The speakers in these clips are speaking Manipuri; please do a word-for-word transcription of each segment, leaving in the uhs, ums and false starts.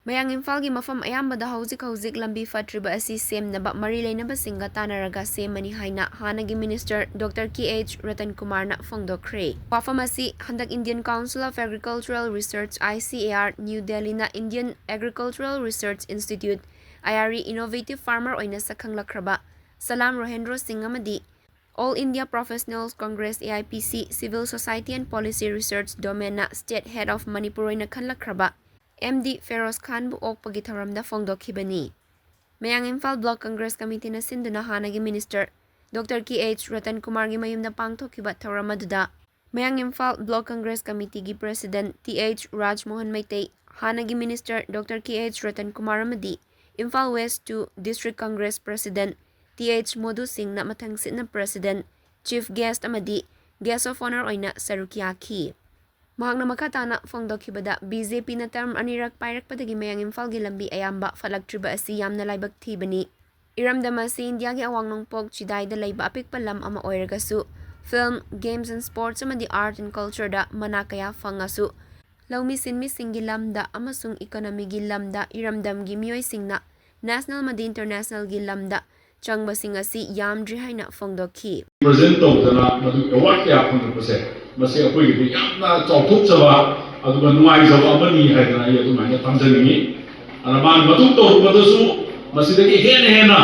ꯃꯌꯥꯡ ꯏꯝꯐꯥꯜꯒꯤ ꯃꯐꯝ ꯑꯌꯥꯝꯕꯗ ꯍꯧꯖꯤꯛ ꯍꯧꯖꯤꯛ ꯂꯝꯕꯤ ꯐꯠꯇ꯭ꯔꯤꯕ ꯑꯁꯤ ꯁꯦꯝꯅꯕ ꯃꯔꯤ ꯂꯩꯅꯕꯁꯤꯡꯒ ꯇꯥꯟꯅꯔꯒ ꯁꯦꯝꯃꯅꯤ ꯍꯥꯏꯅ ꯍꯥꯟꯅꯒꯤ minister doctor K H Ratan ꯀꯨꯃꯥꯔꯅ ꯐꯣꯡꯗꯣꯛꯈ꯭ꯔꯦ꯫ ꯋꯥꯐꯝ ꯑꯁꯤ ꯍꯟꯗꯛ Indian Council of Agricultural Research, I C A R, new ꯗꯦꯜꯂꯤꯅ Indian Agricultural Research Institute, I R I, innovative farmer ꯑꯣꯏꯅ ꯁꯛꯈꯪꯂꯛꯈ꯭ꯔꯕ ꯁꯂꯥꯝ ꯔꯣꯍꯦꯟꯗ꯭ꯔꯣ ꯁꯤꯡ ꯑꯃꯗꯤ All India Professionals Congress, A I P C, Civil Society and Policy Research Domainꯅ State Head of Manipur ꯑꯣꯏꯅ ꯈꯜꯂꯛꯈ꯭ꯔꯕ M D ꯐꯦꯔꯣꯖ ꯈꯥꯟꯕꯨ ꯑꯣꯛꯄꯒꯤ ꯊꯧꯔꯝꯗ ꯐꯣꯡꯗꯣꯛꯈꯤꯕꯅꯤ꯫ ꯃꯌꯥꯡ ꯏꯝꯐꯥꯜ Block Congress Committeeꯅ ꯁꯤꯟꯗꯨꯅ ꯍꯥꯟꯅꯒꯤ minister doctor K H Ratan ꯀꯨꯃꯥꯔꯒꯤ ꯃꯌꯨꯝꯗ ꯄꯥꯡꯊꯣꯛꯈꯤꯕ ꯊꯧꯔꯝ ꯑꯗꯨꯗ ꯃꯌꯥꯡ ꯏꯝꯐꯥꯜ Block Congress Committeeꯒꯤ President T H Rajmohan Meitei, ꯍꯥꯟꯅꯒꯤ minister doctor K H Ratan Kumar ꯑꯃꯗꯤ Imphal West two District Congress President T H Modu ꯁꯤꯡꯅ ꯃꯊꯪꯁꯤꯠꯅ President, Chief Guest ꯑꯃꯗꯤ Guest of Honour ꯑꯣꯏꯅ ꯁꯔꯨꯛ ꯌꯥꯈꯤ꯫ ꯃꯍꯥꯛꯅ ꯃꯈꯥ ꯇꯥꯅ ꯐꯣꯡꯗꯣꯛꯈꯤꯕꯗ, ꯕꯤ ꯖꯦ ꯄꯤꯅ term ꯑꯅꯤꯔꯛ ꯄꯥꯏꯔꯛꯄꯗꯒꯤ ꯃꯌꯥꯡ ꯏꯝꯐꯥꯜꯒꯤ ꯂꯝꯕꯤ ꯑꯌꯥꯝꯕ ꯐꯠꯂꯛꯇ꯭ꯔꯤꯕ ꯑꯁꯤ ꯌꯥꯝꯅ ꯂꯥꯏꯕꯛ ꯊꯤꯕꯅꯤ꯫ ꯏꯔꯝꯗꯝ ꯑꯁꯤ ꯏꯟꯗꯤꯌꯥꯒꯤ ꯑꯋꯥꯡ ꯅꯣꯡꯄꯣꯛ ꯆꯤꯗꯥꯏꯗ ꯂꯩꯕ ꯑꯄꯤꯛꯄ ꯂꯝ ꯑꯃ ꯑꯣꯏꯔꯒꯁꯨ, film, games and sports ꯑꯃꯗꯤ art and cultureꯗ ꯃꯅꯥ ꯀꯌꯥ ꯐꯪꯉꯁꯨ, ꯂꯧꯃꯤ ꯁꯤꯟꯃꯤꯁꯤꯡꯒꯤ ꯂꯝꯗ ꯑꯃꯁꯨꯡ economyꯒꯤ ꯂꯝꯗ ꯏꯔꯝꯗꯝꯒꯤ ꯃꯤꯑꯣꯏꯁꯤꯡꯅ national ꯑꯃꯗꯤ internationalꯒꯤ ꯂꯝꯗ ꯆꯪꯕꯁꯤꯡ ꯑꯁꯤ ꯌꯥꯝꯗ꯭ꯔꯤ ꯍꯥꯏꯅ ꯐꯣꯡꯗꯣꯛꯈꯤ꯫ Present ꯇꯧꯗꯅ ꯃꯗꯨ award ꯀꯌꯥ ꯐꯪꯂꯛꯄꯁꯦ, ꯃꯁꯤ ꯑꯩꯈꯣꯏꯒꯤꯗꯤ ꯌꯥꯝꯅ ꯆꯥꯎꯊꯣꯛꯆꯕ ꯑꯗꯨꯒ ꯅꯨꯡꯉꯥꯏꯖꯕ ꯑꯃꯅꯤ ꯍꯥꯏꯗꯅ ꯑꯩ ꯑꯗꯨꯃꯥꯏꯅ ꯊꯝꯖꯅꯤꯡꯉꯤ꯫ ꯑꯗꯨꯅ ꯃꯥꯅ ꯃꯇꯨꯡ ꯇꯧꯔꯛꯄꯗꯁꯨ ꯃꯁꯤꯗꯒꯤ ꯍꯦꯟꯅ ꯍꯦꯟꯅ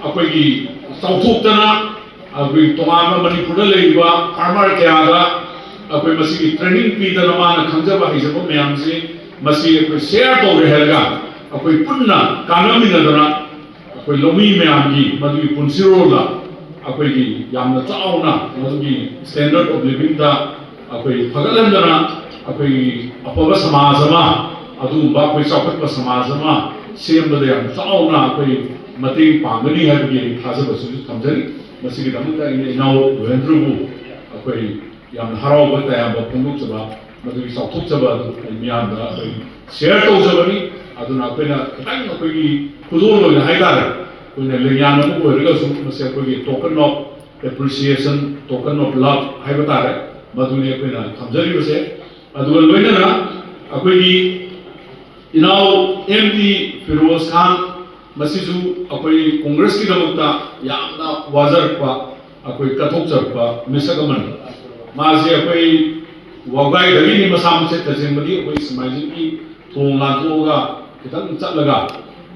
ꯑꯩꯈꯣꯏꯒꯤ ꯆꯥꯎꯊꯣꯛꯇꯅ, ꯑꯩꯈꯣꯏ ꯇꯣꯉꯥꯟꯕ ꯃꯅꯤꯄꯨꯔꯗ ꯂꯩꯔꯤꯕ farmer ꯀꯌꯥꯗ ꯑꯩꯈꯣꯏ ꯃꯁꯤꯒꯤ training ꯄꯤꯗꯅ ꯃꯥꯅ ꯈꯪꯖꯕ ꯍꯩꯖꯕ ꯃꯌꯥꯝꯁꯤ ꯃꯁꯤ ꯑꯩꯈꯣꯏ share ꯇꯧꯔꯦ ꯍꯥꯏꯔꯒ ꯑꯩꯈꯣꯏ ꯄꯨꯟꯅ ꯀꯥꯟꯅꯃꯤꯟꯅꯗꯅ ꯑꯩꯈꯣꯏ ꯂꯧꯃꯤ ꯃꯌꯥꯝꯒꯤ ꯃꯗꯨꯒꯤ ꯄꯨꯟꯁꯤꯔꯣꯜꯗ ꯑꯩꯈꯣꯏꯒꯤ ꯌꯥꯝꯅ ꯆꯥꯎꯅ ꯃꯗꯨꯒꯤ standard of livingꯗ ꯑꯩꯈꯣꯏ ꯐꯒꯠꯍꯟꯗꯅ ꯑꯩꯈꯣꯏꯒꯤ ꯑꯐꯕ ꯁꯃꯥꯖ ꯑꯃ, ꯑꯗꯨꯒꯨꯝꯕ ꯑꯩꯈꯣꯏ ꯆꯥꯎꯈꯠꯄ ꯁꯃꯥꯖ ꯑꯃ ꯁꯦꯝꯕꯗ ꯌꯥꯝ ꯆꯥꯎꯅ ꯑꯩꯈꯣꯏ ꯃꯇꯦꯡ ꯄꯥꯡꯒꯅꯤ ꯍꯥꯏꯕꯒꯤ ꯑꯩ ꯊꯥꯖꯕꯁꯤꯁꯨ ꯊꯝꯖꯔꯤ꯫ ꯃꯁꯤꯒꯤꯗꯃꯛꯇ ꯑꯩꯅ ꯏꯅꯥꯎ ꯔꯣꯍꯦꯟꯗ꯭ꯔꯕꯨ ꯑꯩꯈꯣꯏ ꯌꯥꯝꯅ ꯍꯔꯥꯎꯕ ꯇꯌꯥꯝꯕ ꯐꯣꯡꯗꯣꯛꯆꯕ, ꯃꯗꯨꯒꯤ ꯆꯥꯎꯊꯣꯛꯆꯕ ꯑꯗꯨ ꯑꯩ ꯃꯤꯌꯥꯝꯗ ꯑꯩꯈꯣꯏ share ꯇꯧꯖꯕꯅꯤ꯫ ꯑꯗꯨꯅ ꯑꯩꯈꯣꯏꯅ ꯈꯤꯇꯪ ꯑꯩꯈꯣꯏꯒꯤ ꯈꯨꯗꯣꯜ ꯑꯣꯏꯅ ꯍꯥꯏꯇꯥꯔꯦ, ꯑꯩꯈꯣꯏꯅ ꯂꯦꯡꯌꯥꯟ ꯑꯃ ꯑꯣꯏꯔꯒꯁꯨ ꯃꯁꯤ ꯑꯩꯈꯣꯏꯒꯤ token of appreciation, token of love ꯍꯥꯏꯕ ꯇꯥꯔꯦ, ꯃꯗꯨꯅꯤ ꯑꯩꯈꯣꯏꯅ ꯊꯝꯖꯔꯤꯕꯁꯦ꯫ ꯑꯗꯨꯒ ꯂꯣꯏꯅꯅ ꯑꯩꯈꯣꯏꯒꯤ ꯏꯅꯥꯎ ꯑꯦꯝ ꯗꯤ ꯐꯤꯔꯣꯖ ꯈꯥꯟ, ꯃꯁꯤꯁꯨ ꯑꯩꯈꯣꯏ ꯀꯣꯡꯒ꯭ꯔꯦꯁꯀꯤꯗꯃꯛꯇ ꯌꯥꯝꯅ ꯋꯥꯖꯔꯛꯄ, ꯑꯩꯈꯣꯏ ꯀꯠꯊꯣꯛꯆꯔꯛꯄ ꯃꯤꯁꯛ ꯑꯃꯅꯤ꯫ ꯃꯥꯁꯦ ꯑꯩꯈꯣꯏ ꯋꯥꯕꯒꯥꯏꯗꯒꯤꯅꯤ, ꯃꯁꯥ ꯃꯛꯁꯦ ꯇꯁꯦꯡꯕꯗꯤ ꯑꯩꯈꯣꯏ ꯁꯤꯃꯥꯏꯖꯤꯡꯒꯤ ꯊꯣꯡ ꯂꯥꯟꯊꯣꯛꯑꯒ ꯈꯤꯇꯪ ꯆꯠꯂꯒ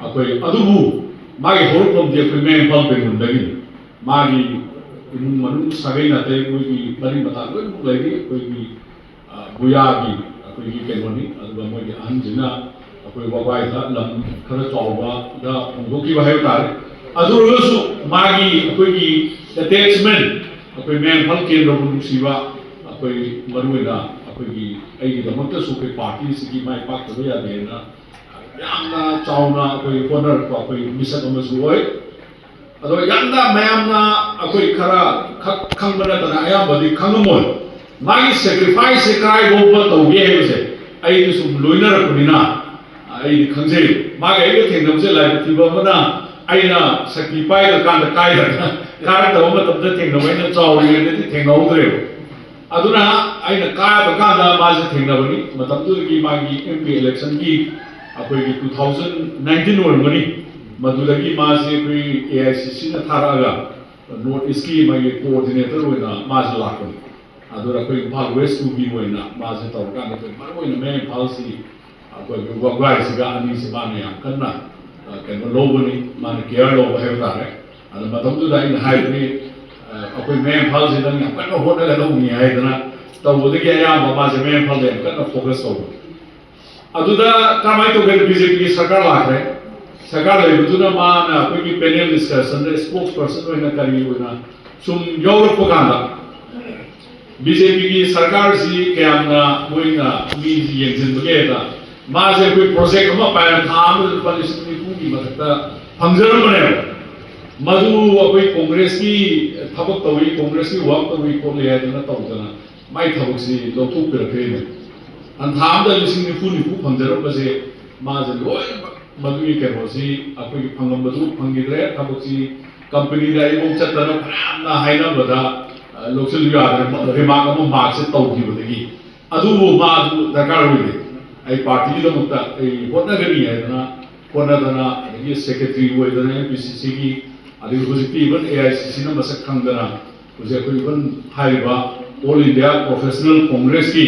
ꯑꯩꯈꯣꯏ, ꯑꯗꯨꯕꯨ ꯃꯥꯒꯤ ꯍꯧꯔꯛꯐꯝꯗꯤ ꯑꯩꯈꯣꯏ ꯃꯌꯥꯡ ꯏꯝꯐꯥꯜ ꯕꯦꯂꯨꯟꯗꯒꯤꯅꯤ꯫ ꯃꯥꯒꯤ ꯏꯃꯨꯡ ꯃꯅꯨꯡ ꯁꯥꯒꯩ ꯅꯥꯇꯩ ꯃꯣꯏꯒꯤ ꯃꯔꯤ ꯃꯇꯥ ꯂꯣꯏꯅꯃꯛ ꯂꯩꯔꯤ꯫ ꯑꯩꯈꯣꯏꯒꯤ ꯑ, ꯕꯨꯌꯥꯒꯤ ꯑꯩꯈꯣꯏꯒꯤ ꯀꯩꯅꯣꯅꯤ꯫ ꯑꯗꯨꯒ ꯃꯣꯏꯒꯤ ꯑꯍꯟꯁꯤꯅ ꯑꯩꯈꯣꯏ ꯋꯥꯕꯥꯏꯗ ꯂꯝ ꯈꯔ ꯆꯥꯎꯕꯗ ꯍꯣꯡꯗꯣꯛꯈꯤꯕ ꯍꯥꯏꯕ ꯇꯥꯔꯦ꯫ ꯑꯗꯨ ꯑꯣꯏꯔꯒꯁꯨ ꯃꯥꯒꯤ ꯑꯩꯈꯣꯏꯒꯤ ꯑꯦꯇꯦꯆꯃꯦꯟ, ꯑꯩꯈꯣꯏ ꯃꯌꯥꯡ ꯏꯝꯐꯥꯜ ꯀꯦꯟꯗ꯭ꯔꯕꯨ ꯅꯨꯡꯁꯤꯕ, ꯑꯩꯈꯣꯏ ꯃꯔꯨꯑꯣꯏꯅ ꯑꯩꯈꯣꯏꯒꯤ, ꯑꯩꯒꯤꯗꯃꯛꯇꯁꯨ ꯑꯩꯈꯣꯏ ꯄꯥꯔꯇꯤꯁꯤꯒꯤ ꯃꯥꯏ ꯄꯥꯛꯇꯕ ꯌꯥꯗꯦꯅ ꯌꯥꯝꯅ ꯆꯥꯎꯅ ꯑꯩꯈꯣꯏ ꯍꯣꯠꯅꯔꯛꯄ ꯑꯩꯈꯣꯏ ꯃꯤꯁꯛ ꯑꯃꯁꯨ ꯑꯣꯏ꯫ ꯑꯗꯣ ꯌꯥꯝꯅ ꯃꯌꯥꯝꯅ ꯑꯩꯈꯣꯏ ꯈꯔ ꯈꯛ ꯈꯪꯕ ꯅꯠꯇꯅ ꯑꯌꯥꯝꯕꯗꯤ ꯈꯪꯉꯝꯃꯣꯏ꯫ ꯃꯥꯒꯤ ꯁꯦꯀ꯭ꯔꯤꯐꯥꯏꯁꯁꯦ ꯀꯔꯥꯏꯐꯥꯎꯕ ꯇꯧꯒꯦ ꯍꯥꯏꯕꯁꯦ ꯑꯩꯗꯤ ꯁꯨꯝ ꯂꯣꯏꯅꯔꯛꯄꯅꯤꯅ ꯑꯩꯗꯤ ꯈꯪꯖꯩ꯫ ꯃꯥꯒ ꯑꯩꯒ ꯊꯦꯡꯅꯕꯁꯦ ꯂꯥꯏꯕꯛ ꯊꯤꯕ ꯑꯃꯅ, ꯑꯩꯅ ꯁꯛꯇꯤ ꯄꯥꯏꯗ꯭ꯔꯀꯥꯟꯗ ꯀꯥꯏꯗꯅ ꯀꯥꯔꯛꯇꯕ ꯃꯇꯝꯗ ꯊꯦꯡꯅꯕ, ꯑꯩꯅ ꯆꯥꯎꯔꯤꯉꯩꯗꯗꯤ ꯊꯦꯡꯅꯍꯧꯗ꯭ꯔꯦꯕ꯫ ꯑꯗꯨꯅ ꯑꯩꯅ ꯀꯥꯕ ꯀꯥꯟꯗ ꯃꯥꯁꯦ ꯊꯦꯡꯅꯕꯅꯤ꯫ ꯃꯇꯝꯗꯨꯗꯒꯤ ꯃꯥꯒꯤ ꯑꯦꯝ ꯄꯤ ꯏꯂꯦꯛꯁꯟꯒꯤ ꯑꯩꯈꯣꯏꯒꯤ two thousand nineteen ꯑꯣꯏꯔꯝꯒꯅꯤ꯫ ꯃꯗꯨꯗꯒꯤ ꯃꯥꯁꯦ ꯑꯩꯈꯣꯏ ꯑꯦ ꯑꯥꯏ ꯁꯤ ꯁꯤꯅ ꯊꯥꯔꯛꯑꯒ ꯅꯣꯔꯠ ꯏꯁꯀꯤ ꯃꯥꯒꯤ ꯀꯣꯑꯣꯔꯗꯤꯅꯦꯇꯔ ꯑꯣꯏꯅ ꯃꯥꯁꯦ ꯂꯥꯛꯄꯅꯤ꯫ ꯑꯗꯨꯅ ꯑꯩꯈꯣꯏ ꯏꯝꯐꯥꯜ ꯋꯦꯁ ꯇꯨꯒꯤ ꯑꯣꯏꯅ ꯃꯥꯁꯦ ꯇꯧꯔꯀꯥꯟꯗ ꯑꯩꯈꯣꯏ ꯃꯔꯨꯑꯣꯏꯅ ꯃꯌꯥꯡ ꯏꯝꯐꯥꯜꯁꯤ ꯑꯩꯈꯣꯏꯒꯤ ꯋꯥꯕꯒꯥꯏꯁꯤꯒ ꯑꯅꯤꯁꯤ ꯃꯥꯅ ꯌꯥꯝ ꯀꯟꯅ, ꯑ, ꯀꯩꯅꯣ ꯂꯧꯕꯅꯤ, ꯃꯥꯅ ꯀꯦꯌꯔ ꯂꯧꯕ ꯍꯥꯏꯕ ꯇꯥꯔꯦ꯫ ꯑꯗ ꯃꯇꯝꯗꯨꯗ ꯑꯩꯅ ꯍꯥꯏꯕꯅꯤ, ꯑ, ꯑꯩꯈꯣꯏ ꯃꯌꯥꯡ ꯏꯝꯐꯥꯜꯁꯤ ꯅꯪ ꯌꯥꯝ ꯀꯟꯅ ꯍꯣꯠꯅꯒꯗꯧꯕꯅꯤ ꯍꯥꯏꯗꯅ ꯇꯧꯕꯗꯒꯤ ꯑꯌꯥꯝꯕ ꯃꯥꯁꯦ ꯃꯌꯥꯡ ꯏꯝꯐꯥꯜꯗ ꯌꯥꯝ ꯀꯟꯅ ꯐꯣꯀꯁ ꯇꯧꯕ꯫ ꯑꯗꯨꯗ ꯀꯃꯥꯏꯅ ꯇꯧꯒꯦ? ꯕꯤ ꯖꯦ ꯄꯤꯒꯤ ꯁꯔꯀꯥꯔ ꯂꯥꯛꯈ꯭ꯔꯦ꯫ ꯁꯔꯀꯥꯔ ꯂꯩꯕꯗꯨꯅ ꯃꯥꯅ ꯑꯩꯈꯣꯏꯒꯤ ꯄꯦꯅꯦꯜ ꯗꯤꯁꯀꯁꯟꯗ ꯁ꯭ꯄꯣꯛꯁ ꯄꯔꯁꯟ ꯑꯣꯏꯅ ꯀꯔꯤ ꯑꯣꯏꯅ ꯁꯨꯝ ꯌꯥꯎꯔꯛꯄ ꯀꯥꯟꯗ, ꯕꯤ ꯖꯦ ꯄꯤꯒꯤ ꯁꯔꯀꯥꯔꯁꯤ ꯀꯌꯥꯝꯅ ꯃꯣꯏꯅ ꯃꯤꯁꯤ ꯌꯦꯡꯁꯤꯟꯕꯒꯦ ꯍꯥꯏꯗ, ꯃꯥꯁꯦ ꯑꯩꯈꯣꯏ ꯄ꯭ꯔꯣꯖꯦꯛ ꯑꯃ ꯄꯥꯏꯔ ꯊꯥ ꯑꯃꯗ ꯂꯨꯄꯥ ꯂꯤꯁꯤꯡ ꯅꯤꯐꯨꯒꯤ ꯃꯊꯛꯇ ꯐꯪꯖꯔꯝꯕꯅꯦꯕ꯫ ꯃꯗꯨ ꯑꯩꯈꯣꯏ ꯀꯣꯡꯒ꯭ꯔꯦꯁꯀꯤ ꯊꯕꯛ ꯇꯧꯏ, ꯀꯣꯡꯒ꯭ꯔꯦꯁꯀꯤ ꯋꯥꯛ ꯇꯧꯏ ꯈꯣꯠꯂꯤ ꯍꯥꯏꯗꯅ ꯇꯧꯗꯅ ꯃꯥꯏ ꯊꯕꯛꯁꯤ ꯂꯧꯊꯣꯛꯄꯤꯔꯛꯈ꯭ꯔꯦꯅꯦ꯫ ꯊꯥ ꯑꯃꯗ ꯂꯤꯁꯤꯡ ꯅꯤꯐꯨ ꯅꯤꯐꯨ ꯐꯪꯖꯔꯝꯕꯁꯦ ꯃꯥꯁꯦ ꯂꯣꯏꯅꯃꯛ ꯃꯗꯨꯒꯤ ꯀꯩꯅꯣꯁꯤ ꯑꯩꯈꯣꯏꯒꯤ ꯐꯪꯉꯝꯕꯗꯨ ꯐꯪꯈꯤꯗ꯭ꯔꯦ꯫ ꯊꯕꯛꯁꯤ ꯀꯝꯄꯅꯤꯗ ꯑꯩꯕꯨ ꯆꯠꯇꯅ ꯐꯅꯌꯥꯝꯅ ꯍꯥꯏꯅꯕꯗ, ꯑ, ꯂꯧꯁꯤꯜꯂꯨ ꯌꯥꯗ꯭ꯔꯦ, ꯔꯤꯃꯥꯔꯛ ꯑꯃ ꯃꯥꯔꯛꯁꯦ ꯇꯧꯈꯤꯕꯗꯒꯤ꯫ ꯑꯗꯨꯕꯨ ꯃꯥ ꯑꯗꯨ ꯗꯔꯀꯥꯔ ꯑꯣꯏꯗꯦ꯫ ꯑꯩ ꯄꯥꯔꯇꯤꯒꯤꯗꯃꯛꯇ ꯑꯩ ꯍꯣꯠꯅꯒꯅꯤ ꯍꯥꯏꯗꯅ ꯍꯣꯠꯅꯗꯅ, ꯑꯗꯒꯤ ꯁꯦꯀ꯭ꯔꯦꯇꯔꯤ ꯑꯣꯏꯗꯅ ꯑꯦꯝ ꯄꯤ ꯁꯤ ꯁꯤꯒꯤ, ꯑꯗꯒꯤ ꯍꯧꯖꯤꯛꯇꯤ ꯏꯚꯟ ꯑꯦ ꯑꯥꯏ ꯁꯤ ꯁꯤꯅ ꯃꯁꯛ ꯈꯪꯗꯅ ꯍꯧꯖꯤꯛ ꯑꯩꯈꯣꯏ ꯏꯚꯟ ꯍꯥꯏꯔꯤꯕ ꯑꯣꯜ ꯏꯟꯗꯤꯌꯥ ꯄ꯭ꯔꯣꯐꯦꯁꯅꯦꯜ ꯀꯣꯡꯒ꯭ꯔꯦꯁꯀꯤ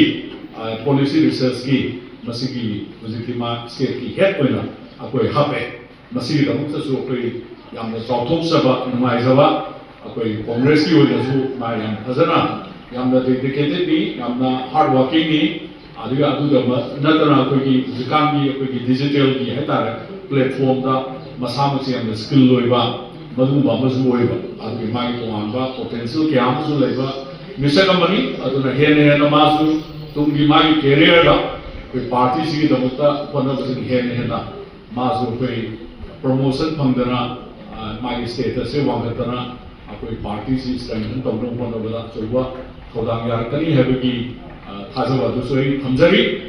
ꯄꯣꯂꯤꯁꯤ ꯔꯤꯁꯔꯁꯀꯤ ꯃꯁꯤꯒꯤ ꯍꯧꯖꯤꯛꯇꯤ ꯃꯥ ꯁ꯭ꯇꯦꯠꯀꯤ ꯍꯦꯗ ꯑꯣꯏꯅ ꯑꯩꯈꯣꯏ ꯍꯥꯞꯄꯦ꯫ ꯃꯁꯤꯒꯤꯗꯃꯛꯇꯁꯨ ꯑꯩꯈꯣꯏ ꯌꯥꯝꯅ ꯆꯥꯎꯊꯣꯛꯆꯕ, ꯅꯨꯡꯉꯥꯏꯖꯕ, ꯑꯩꯈꯣꯏ ꯀꯣꯡꯒ꯭ꯔꯦꯁꯀꯤ ꯑꯣꯏꯅꯁꯨ ꯃꯥ ꯌꯥꯝ ꯐꯖꯅ, ꯌꯥꯝꯅ ꯗꯦꯗꯤꯀꯦꯇꯦꯠꯅꯤ, ꯌꯥꯝꯅ ꯍꯥꯔꯗ ꯋꯥꯔꯀꯤꯡꯅꯤ꯫ ꯑꯗꯨꯒ ꯑꯗꯨꯗ ꯅꯠꯇꯅ ꯑꯩꯈꯣꯏꯒꯤ ꯍꯧꯖꯤꯛꯀꯥꯟꯒꯤ ꯑꯩꯈꯣꯏꯒꯤ ꯗꯤꯖꯤꯇꯦꯜꯒꯤ ꯍꯥꯏꯇꯥꯔꯦ, ꯄ꯭ꯂꯦꯠꯐꯣꯝꯗ ꯃꯁꯥꯃꯛꯁꯦ ꯌꯥꯝꯅ ꯁ꯭ꯀꯤꯜ ꯑꯣꯏꯕ, ꯃꯗꯨꯒꯨꯝꯕ ꯑꯃꯁꯨ ꯑꯣꯏꯕ꯫ ꯑꯗꯨꯒꯤ ꯃꯥꯒꯤ ꯇꯣꯉꯥꯟꯕ ꯄꯣꯇꯦꯟꯁꯤꯌꯦꯜ ꯀꯌꯥ ꯑꯃꯁꯨ ꯂꯩꯕ ꯃꯤꯁꯛ ꯑꯃꯅꯤ꯫ ꯑꯗꯨꯅ ꯍꯦꯟꯅ ꯍꯦꯟꯅ ꯃꯥꯁꯨ ꯇꯨꯡꯒꯤ ꯃꯥꯒꯤ ꯀꯦꯔꯤꯌꯔꯗ ꯑꯩꯈꯣꯏ ꯄꯥꯔꯇꯤꯁꯤꯒꯤꯗꯃꯛꯇ ꯍꯣꯠꯅꯕꯁꯤꯅ ꯍꯦꯟꯅ ꯍꯦꯟꯅ ꯃꯥꯁꯨ ꯑꯩꯈꯣꯏ ꯄ꯭ꯔꯃꯣꯁꯟ ꯐꯪꯗꯅ, ꯑ, ꯃꯥꯒꯤ ꯁ꯭ꯇꯦꯇꯁꯁꯦ ꯋꯥꯡꯈꯠꯇꯅ ꯑꯩꯈꯣꯏ ꯄꯥꯔꯇꯤꯁꯤ ꯁ꯭ꯇ꯭ꯔꯦꯡꯊꯟ ꯇꯧꯅꯕ ꯍꯣꯠꯅꯕꯗ ꯑꯆꯧꯕ ꯊꯧꯗꯥꯡ ꯌꯥꯔꯛꯀꯅꯤ ꯍꯥꯏꯕꯒꯤ, ꯑ, ꯊꯥꯖꯕ ꯑꯗꯨꯁꯨ ꯑꯩ ꯊꯝꯖꯔꯤ꯫